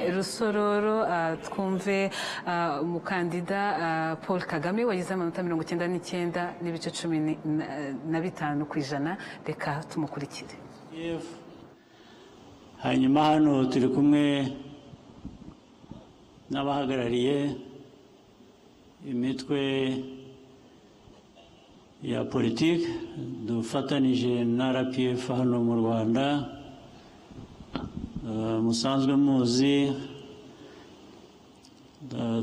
Rusororo, twumve umukandida Paul Kagame wagize amanota 99.15%. Reka tumukurikire. Hanyuma hano turi kumwe n'abahagarariye imitwe ya politiki dufatanije na RPF hano mu Rwanda. Musanzwe muzi,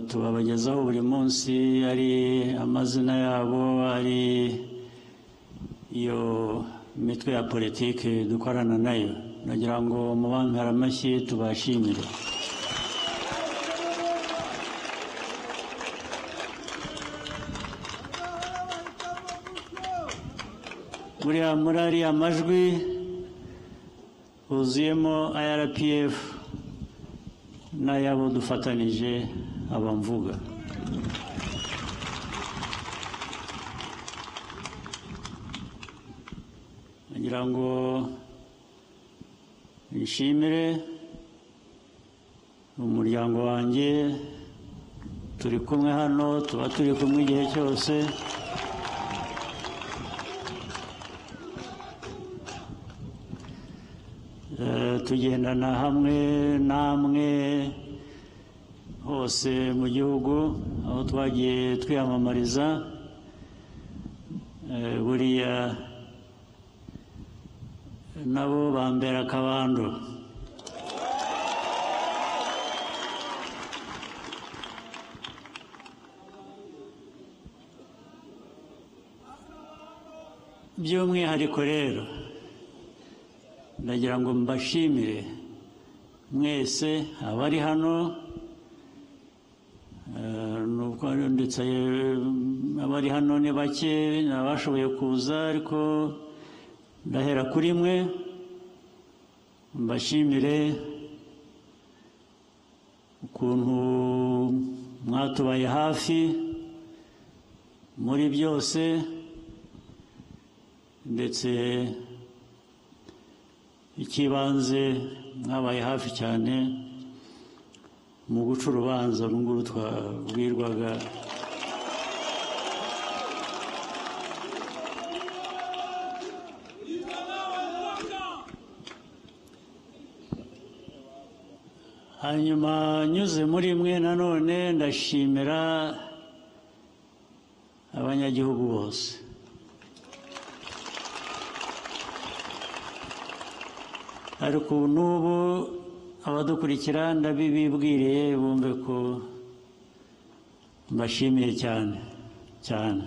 tubabagezaho buri munsi, ari amazina yabo, ari iyo mitwe ya politiki dukorana nayo. Nagira ngo mubampere amashyi tubashimire. Buriya muri ariya majwi huzuyemo aya RPF n'ayabo dufatanije abamvuga. Ngira ngo nshimire umuryango wanjye, turi kumwe hano, tuba turi kumwe igihe cyose. Tugendana hamwe namwe hose mu gihugu aho twagiye twiyamamariza. Buriya nabo bambera akabando. By'umwihariko rero ndagira ngo mbashimire mwese abari hano, nuko ndetse abari hano ni bake abashoboye kuza, ariko ndahera kuri mwe mbashimire ukuntu mwatubaye hafi muri byose, ndetse ikibanze mwabaye hafi cyane mu guca urubanza runguru twabwirwaga. Hanyuma nyuze muri mwe nanone ndashimira abanyagihugu bose. Ariko n'ubu abadukurikira ndabibibwiriye bumve ko mbashimiye cyane cyane.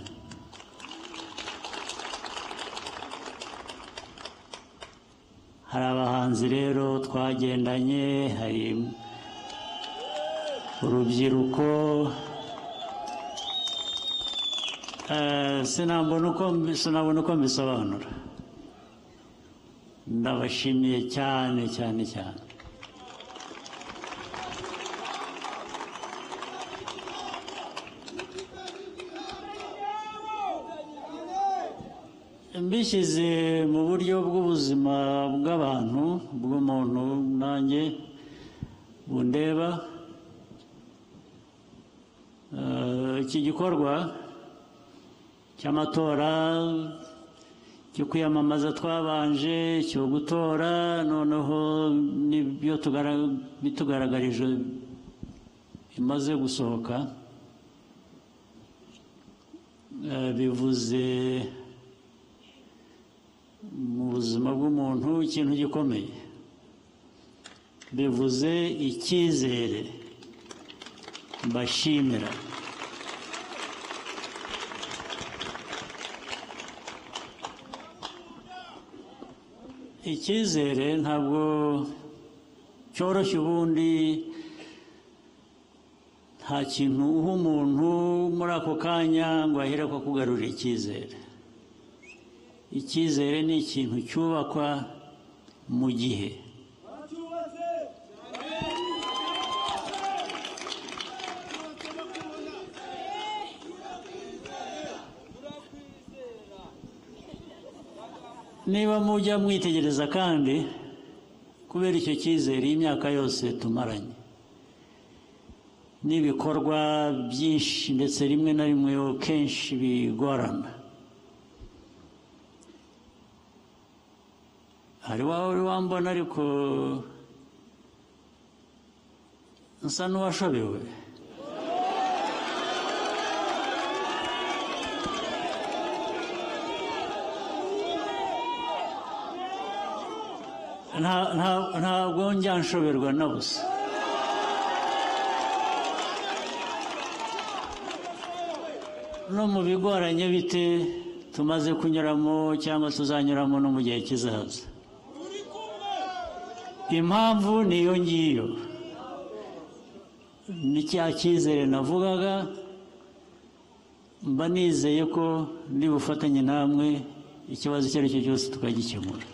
Hari abahanzi rero twagendanye, hari urubyiruko, sinabona uko mbisobanura. Ndabashimiye cyane cyane cyane. Mbishyize mu buryo bw'ubuzima bw'abantu, bw'umuntu nanjye bundeba, iki gikorwa cy'amatora, cyo kwiyamamaza twabanje, cyo gutora, noneho n'ibyo bitugaragarije bimaze gusohoka, bivuze mu buzima bw'umuntu ikintu gikomeye, bivuze icyizere mbashimira. Icyizere ntabwo cyoroshye, ubundi nta kintu uha umuntu muri ako kanya ngo ahere ko kugarurira icyizere. Icyizere ni ikintu cyubakwa mu gihe. Niba mujya mwitegereza kandi kubera icyo cyizere y'imyaka yose tumaranye, N'ibikorwa byinshi, ndetse rimwe na rimwe kenshi bigorana. Hari wawe wambona ariko nsa n'uwashobewe. Ntabwo njya nshoberwa na busa. No mu bigoranye bite tumaze kunyuramo cyangwa tuzanyuramo no mu gihe kizaza, impamvu niyo ngiyo, ni cya cyizere navugaga. Mba nizeye ko bufatanye namwe ikibazo icyo ari cyo cyose tukagikemura.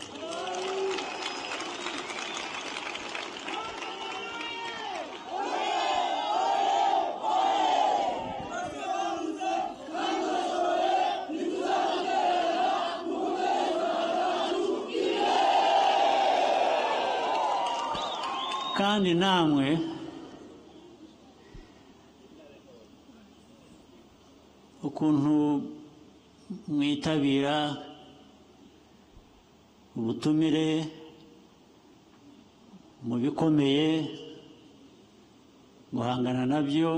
Kandi namwe ukuntu mwitabira ubutumire mu bikomeye guhangana nabyo,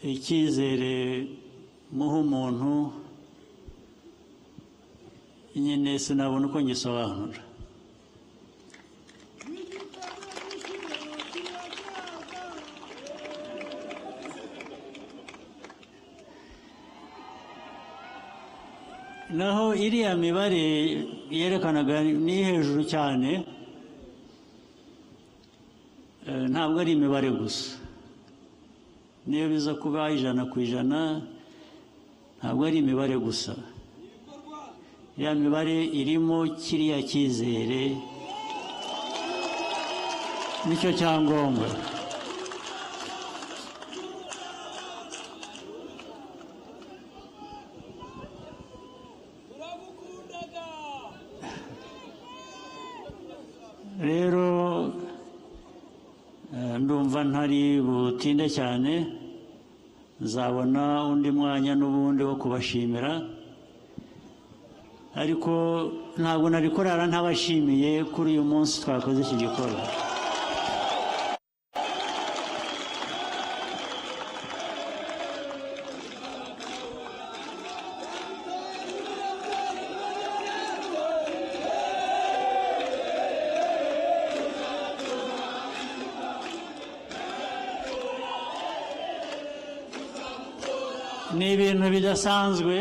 icyizere muha umuntu nyine sinabona uko ngisobanura. Naho iriya mibare yerekanaga ni hejuru cyane, ntabwo ari imibare gusa. Niyo biza kuba 100%, ntabwo ari imibare gusa. Iriya mibare irimo kiriya cyizere, nicyo cyangombwa. Rero ndumva ntari butinde cyane, nzabona undi mwanya n'ubundi wo kubashimira, ariko ntabwo nari kurara ntabashimiye kuri uyu munsi twakoze iki gikorwa. Ni ibintu bidasanzwe.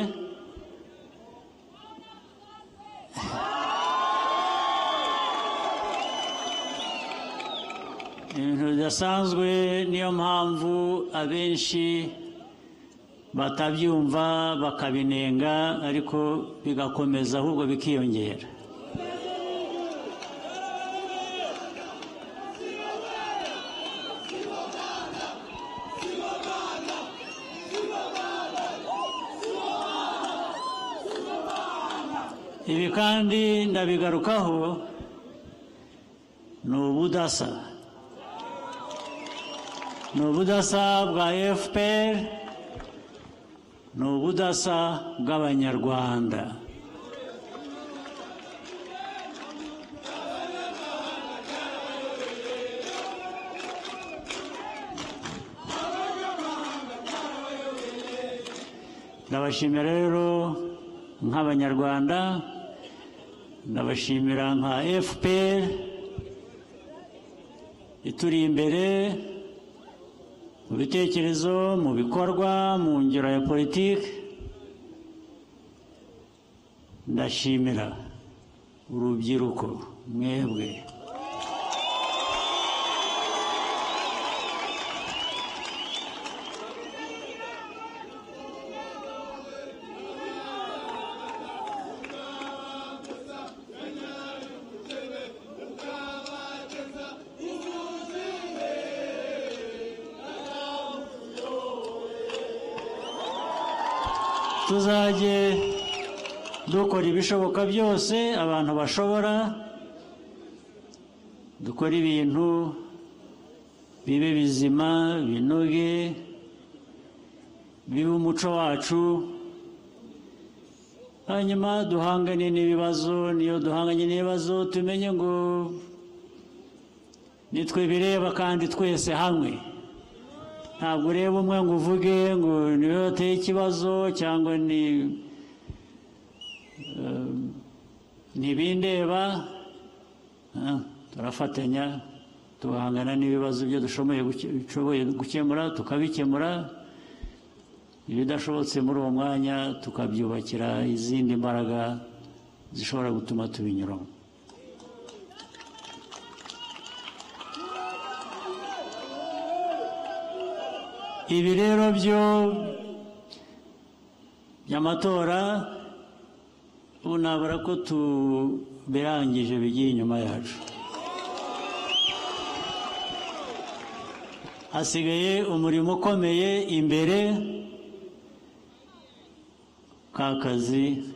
Ibintu bidasanzwe, niyo mpamvu abenshi batabyumva bakabinenga, ariko bigakomeza ahubwo bikiyongera. Ibi kandi ndabigarukaho, ni ubudasa, ni ubudasa bwa FPR, ni ubudasa bw'Abanyarwanda. Ndabashimira rero nk'Abanyarwanda, ndabashimira nka FPR ituri imbere mu bitekerezo, mu bikorwa, mu ngero ya politiki. Ndashimira urubyiruko mwebwe. Tuzajye dukora ibishoboka byose abantu bashobora, dukora ibintu Bibe bizima, binoge, bibe umuco wacu, hanyuma duhangane n'ibibazo. Niyo duhanganye n'ibibazo, tumenye ngo nitwe bireba kandi twese hamwe. Ntabwo ureba umwe ngo uvuge ngo niwe wateye ikibazo cyangwa ni ntibindeba. Turafatanya tugahangana n'ibibazo. Ibyo dushoboye gukemura tukabikemura, ibidashobotse muri uwo mwanya tukabyubakira izindi mbaraga zishobora gutuma tubinyuramo. Ibi rero byo by'amatora, ubu nabura ko tubirangije, bigiye inyuma yacu. Hasigaye umurimo ukomeye imbere, ka kazi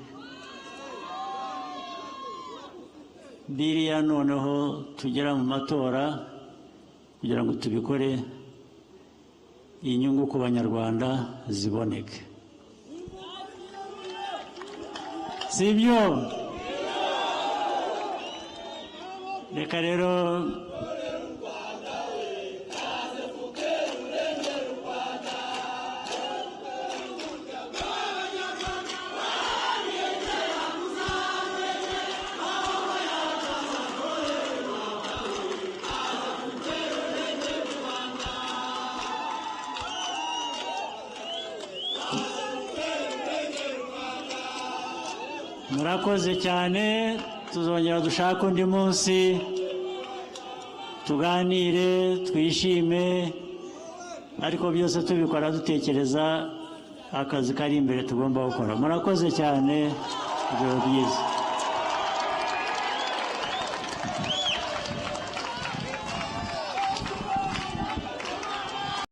biriya. Noneho tugera mu matora kugira ngo tubikore, inyungu ku Banyarwanda ziboneke, si byo? Reka rero murakoze cyane. Tuzongera dushake undi munsi tuganire, twishime, ariko byose tubikora dutekereza akazi kari imbere tugomba gukora. Murakoze cyane, ijoro ryiza.